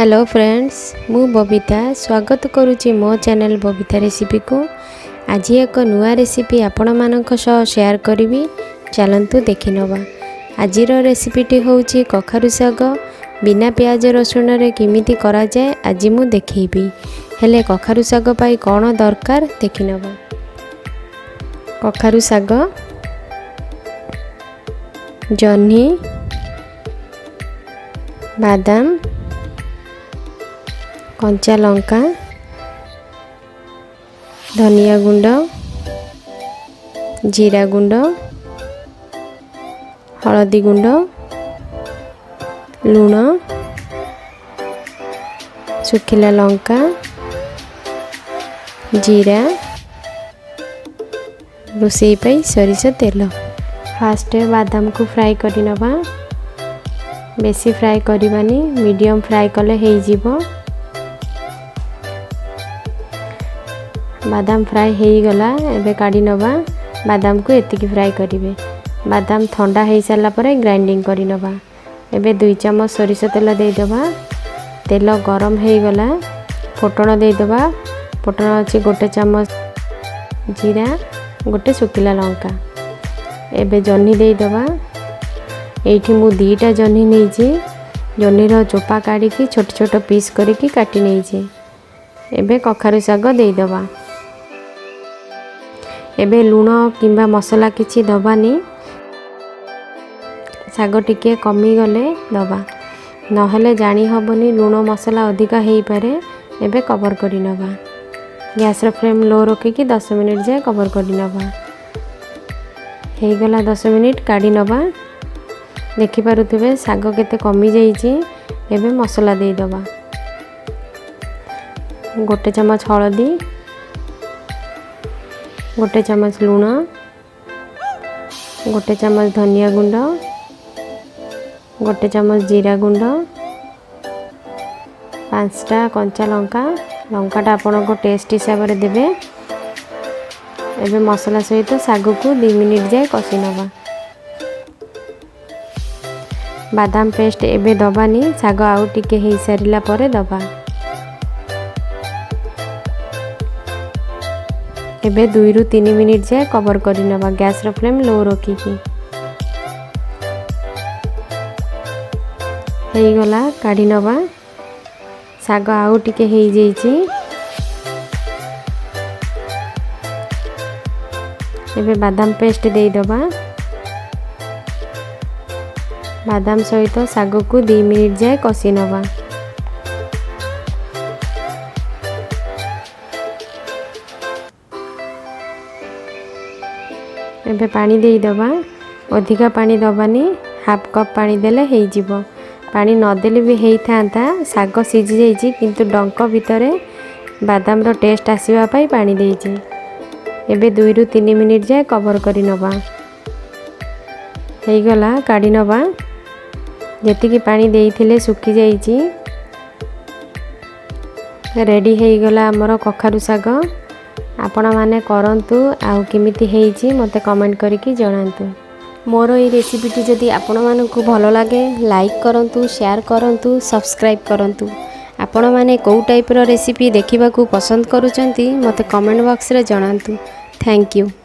Hello friends, ମୁଁ ବବିତା ସ୍ୱାଗତ କରୁଛି ମୋ ଚ୍ୟାନେଲ୍ ବବିତା ରେସିପିକୁ। ଆଜି ଏକ ନୂଆ ରେସିପି ଆପଣମାନଙ୍କ ସହ ସେୟାର କରିବି। ଚାଲନ୍ତୁ ଦେଖିନେବା। ଆଜିର ରେସିପିଟି ହେଉଛି କଖାରୁ ଶାଗ। ବିନା ପିଆଜ ରସୁଣରେ କେମିତି କରାଯାଏ, ଆଜି ମୁଁ ଦେଖେଇବି। ହେଲେ କଖାରୁ ଶାଗ ପାଇଁ କ'ଣ ଦରକାର, ଦେଖିନେବା। କଖାରୁ ଶାଗ, ଜହ୍ନି, ବାଦାମ, କଞ୍ଚା ଲଙ୍କା, ଧନିଆ ଗୁଣ୍ଡ, ଜିରା ଗୁଣ୍ଡ, ହଳଦୀ ଗୁଣ୍ଡ, ଲୁଣ, ଶୁଖିଲା ଲଙ୍କା, ଜିରା, ରୋଷେଇ ପାଇଁ ସୋରିଷ ତେଲ। ଫାଷ୍ଟ ବାଦାମକୁ ଫ୍ରାଏ କରିନେବା। ବେଶୀ ଫ୍ରାଏ କରିବାନି, ମିଡ଼ିୟମ୍ ଫ୍ରାଏ କଲେ ହେଇଯିବ। ବାଦାମ ଫ୍ରାଏ ହେଇଗଲା, ଏବେ କାଢ଼ି ନେବା। ବାଦାମକୁ ଏତିକି ଫ୍ରାଏ କରିବେ। ବାଦାମ ଥଣ୍ଡା ହେଇସାରିଲା ପରେ ଗ୍ରାଇଣ୍ଡିଙ୍ଗ କରିନେବା। ଏବେ 2 ଚାମଚ ସୋରିଷ ତେଲ ଦେଇଦେବା। ତେଲ ଗରମ ହେଇଗଲା, ଫୁଟଣ ଦେଇଦେବା। ଫୁଟଣ ଅଛି 1 ଚାମଚ ଜିରା, 1 ଶୁଖିଲା ଲଙ୍କା। ଏବେ ଜହ୍ନି ଦେଇଦେବା। ଏଇଠି ମୁଁ 2ଟା ଜହ୍ନି ନେଇଛି। ଜହ୍ନିର ଚୋପା କାଢ଼ିକି ଛୋଟ ଛୋଟ ପିସ୍ କରିକି କାଟି ନେଇଛି। ଏବେ କଖାରୁ ଶାଗ ଦେଇଦେବା। ଏବେ ଲୁଣ କିମ୍ବା ମସଲା କିଛି ଦେବାନି। ଶାଗ ଟିକେ କମିଗଲେ ଦେବା, ନହେଲେ ଜାଣି ହେବନି, ଲୁଣ ମସଲା ଅଧିକା ହେଇପାରେ। ଏବେ କଭର୍ କରିନେବା। ଗ୍ୟାସ୍ର ଫ୍ଲେମ୍ ଲୋ ରଖିକି 10 ମିନିଟ୍ ଯାଏ କଭର୍ କରିନେବା। ହେଇଗଲା 10 ମିନିଟ୍, କାଢ଼ି ନେବା। ଦେଖିପାରୁଥିବେ ଶାଗ କେତେ କମିଯାଇଛି। ଏବେ ମସଲା ଦେଇଦେବା। 1 ଚାମଚ ହଳଦୀ, 1 ଚାମଚ ଲୁଣ, 1 ଚାମଚ ଧନିଆ ଗୁଣ୍ଡ, 1 ଚାମଚ ଜିରା ଗୁଣ୍ଡ, 5ଟା କଞ୍ଚା ଲଙ୍କା। ଲଙ୍କାଟା ଆପଣଙ୍କ ଟେଷ୍ଟ ହିସାବରେ ଦେବେ। ଏବେ ମସଲା ସହିତ ଶାଗକୁ 2 ମିନିଟ୍ ଯାଏ କଷି ନେବା। ବାଦାମ ପେଷ୍ଟ ଏବେ ଦେବାନି, ଶାଗ ଆଉ ଟିକେ ହେଇସାରିଲା ପରେ ଦେବା। ଏବେ 2ରୁ 3 ମିନିଟ୍ ଯାଏ କଭର୍ କରିନେବା, ଗ୍ୟାସ୍ର ଫ୍ଲେମ୍ ଲୋ ରଖିକି। ହେଇଗଲା, କାଢ଼ି ନେବା। ଶାଗ ଆଉ ଟିକେ ହେଇଯାଇଛି। ଏବେ ବାଦାମ ପେଷ୍ଟ ଦେଇଦେବା। ବାଦାମ ସହିତ ଶାଗକୁ 2 ମିନିଟ୍ ଯାଏ କଷି ନେବା। ଏବେ ପାଣି ଦେଇଦେବା। ଅଧିକା ପାଣି ଦେବାନି, ହାଫ୍ କପ୍ ପାଣି ଦେଲେ ହେଇଯିବ। ପାଣି ନଦେଲେ ବି ହେଇଥାନ୍ତା, ଶାଗ ସିଝି ଯାଇଛି, କିନ୍ତୁ ଡଙ୍କ ଭିତରେ ବାଦାମର ଟେଷ୍ଟ ଆସିବା ପାଇଁ ପାଣି ଦେଇଛି। ଏବେ 2ରୁ 3 ମିନିଟ୍ ଯାଏ କଭର୍ କରି ନେବା। ହେଇଗଲା, କାଢ଼ି ନେବା। ଯେତିକି ପାଣି ଦେଇଥିଲେ ଶୁଖିଯାଇଛି। ରେଡ଼ି ହେଇଗଲା ଆମର କଖାରୁ ଶାଗ। ଆପଣମାନେ କରନ୍ତୁ ଆଉ କେମିତି ହେଇଛି ମୋତେ କମେଣ୍ଟ କରିକି ଜଣାନ୍ତୁ। ମୋର ଏଇ ରେସିପିଟି ଯଦି ଆପଣମାନଙ୍କୁ ଭଲ ଲାଗେ, ଲାଇକ୍ କରନ୍ତୁ, ସେୟାର କରନ୍ତୁ, ସବସ୍କ୍ରାଇବ୍ କରନ୍ତୁ। ଆପଣମାନେ କେଉଁ ଟାଇପ୍ର ରେସିପି ଦେଖିବାକୁ ପସନ୍ଦ କରୁଛନ୍ତି, ମୋତେ କମେଣ୍ଟ ବକ୍ସରେ ଜଣାନ୍ତୁ। Thank you.